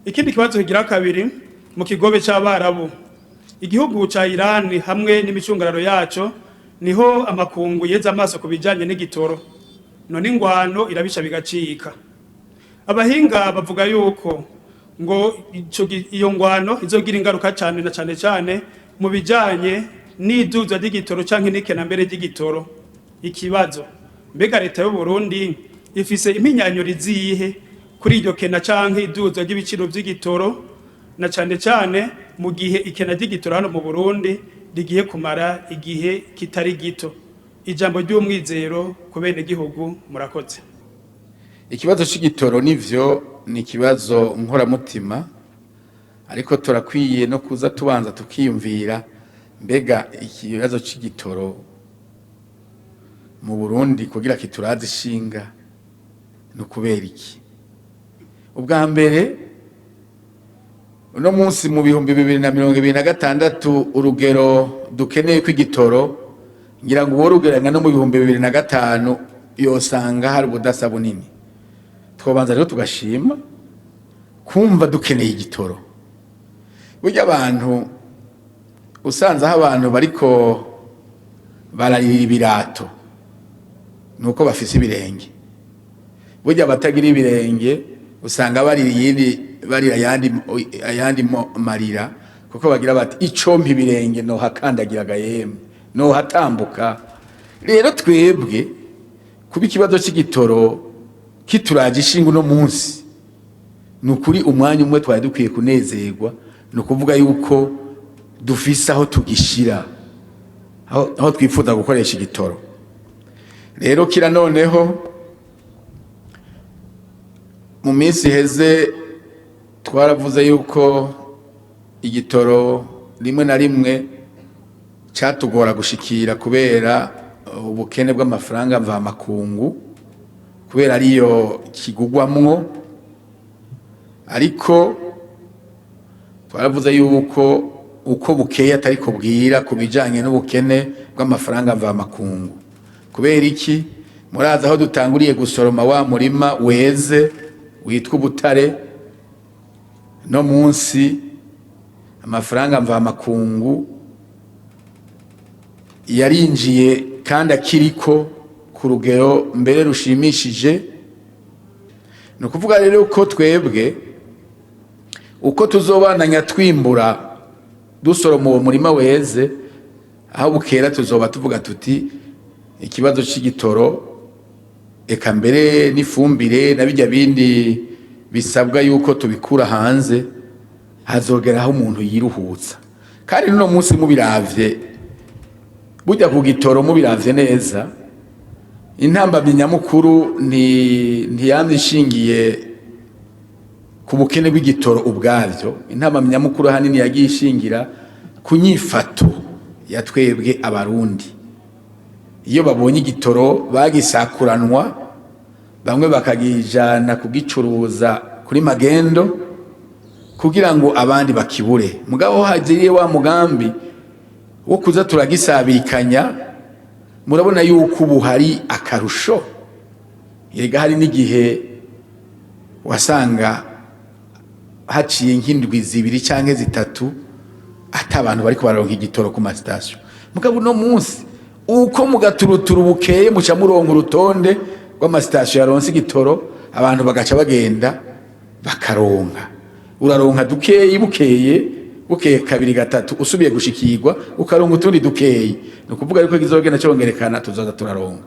Ikindi kibazo kigira kabiri, mu Kigobe c'Abarabu, igihugu ca Irani hamwe n'imicungararo yaco, niho amakungu yeza amaso ku bijanye n'igitoro. None ingwano irabica bigacika. Abahinga bavuga yuko ngo iyo ngwano izogira ingaruka cane na cane cane mu bijanye n'iduzwa ry'igitoro canke n'ikenambere ry'igitoro. Ikibazo: mbega leta y'u Burundi ifise impinyanyuro izihe kuri iryo kena canke iduzwa ry'ibiciro vy'igitoro, na cane cane mu gihe ikena ry'igitoro hano mu Burundi rigiye kumara igihe kitari gito? Ijambo ry'umwizero ku bene gihugu. Murakoze. Ikibazo c'igitoro nivyo ni ikibazo nkoramutima, ariko turakwiye no kuza tubanza tukiyumvira: mbega ikibazo c'igitoro mu Burundi kugira kituraze ishinga ni ukubera iki? Ubwa mbere, uno munsi mu 2026, urugero dukeneye ko igitoro, ngira ngo uwo rugereranya no mu 2005 yosanga hari ubudasa bunini. Twobanza rero tugashima kumva dukeneye igitoro. Burya abantu usanze aho abantu bariko bararira ibirato nuko bafise ibirenge. Burya abatagira ibirenge usanga barira iyindi, barira ayandi marira, kuko bagira bati: "Icompa ibirenge nohakandagira yemwe, nohatambuka." Rero twebwe kuba ikibazo c'igitoro kituraje ishinga uno munsi, ni ukuri umwanya umwe twari dukwiye kunezerwa. Ni ukuvuga yuko dufise aho tugishira, aho twifuza gukoresha igitoro. Rero kira noneho mu minsi iheze twaravuze yuko igitoro rimwe na rimwe cyatugora gushikira kubera ubukene bw'amafaranga mvamakungu, kubera ariyo kigugwamwo. Ariko twaravuze yuko uko bukeye atariko bwira ku bijanye n'ubukene bw'amafaranga mvamakungu. Kubera iki? Murazi aho dutanguriye gusoroma wa murima weze witwa ubutare, no munsi amafaranga mvamakungu yarinjiye kandi akiriko ku rugero mbere rushimishije. Ni ukuvuga rero ko twebwe uko tuzobananya twimbura, dusoroma uwo murima weze, aho bukera tuzoba tuvuga tuti ikibazo c'igitoro, eka mbere n'ifumbire na bijya bindi bisabwa yuko tubikura hanze, hazogera aho umuntu yiruhutsa. Kandi n'uno munsi mubiravye, burya ku gitoro mubiravye neza, intambamyi nyamukuru ntiyamye ishingiye ku bukene bw'igitoro ubwavyo. Intambamyi nyamukuru ahanini yagiye ishingira ku nyifato ya twebwe Abarundi. Iyo babonye igitoro bagisakuranwa, bamwe bakagijana kugicuruza kuri magendo kugira ngo abandi bakibure. Mugabo hagiriye wa mugambi wo kuza turagisabikanya, murabona yuko ubu hari akarusho. Erega hari n'igihe wasanga haciye nk'indwi 2 canke 3 ata abantu bariko bararonka igitoro ku masitasiyo. Mugabo uno munsi uko mugaturuturu bukeye, muca muronka urutonde rw'amasitasiyo yaronse igitoro, abantu bagaca bagenda bakaronka. Uraronka dukeyi, bukeye bukeye kabiri gatatu usubiye gushikirwa ukaronka utundi dukeyi. Ni ukuvuga yuko kizogenda congerekana, tuzoza turaronka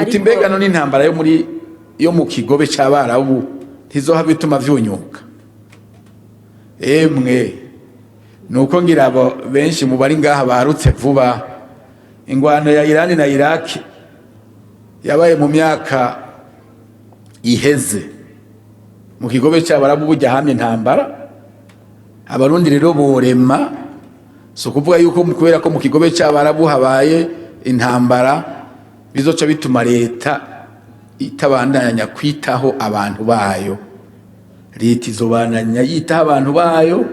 uti mbega none intambara yo mu Kigobe c'Abarabu ntizohava bituma vyunyuka? Emwe, nuko ngira abo benshi mu bari ngaha barutse vuba. Ingwano ya Irani na Iraki yabaye mu myaka iheze mu Kigobe c'Abarabu, burya hamye intambara. Abarundi rero borema, si ukuvuga yuko kubera ko mu Kigobe c'Abarabu habaye intambara bizoca bituma leta itabandanya kwitaho abantu bayo. Leta izobandanya yitaho abantu bayo,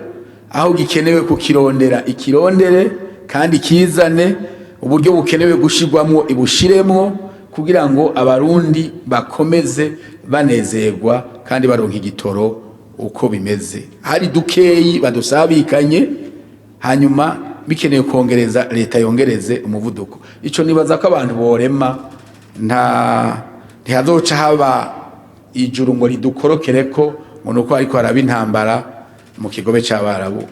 aho gikenewe kukirondera ikirondere kandi kizane, uburyo bukenewe gushirwamwo ibushiremwo, kugira ngo Abarundi bakomeze banezerwa kandi baronka igitoro. Uko bimeze, hari dukeyi badusabikanye, hanyuma bikeneye kongereza, leta yongereze umuvuduko. Ico nibaza ko abantu borema, ntihazoca haba ijuru ngo ridukorokereko ngo nuko ariko haraba intambara mu kigobe c'Abarabu.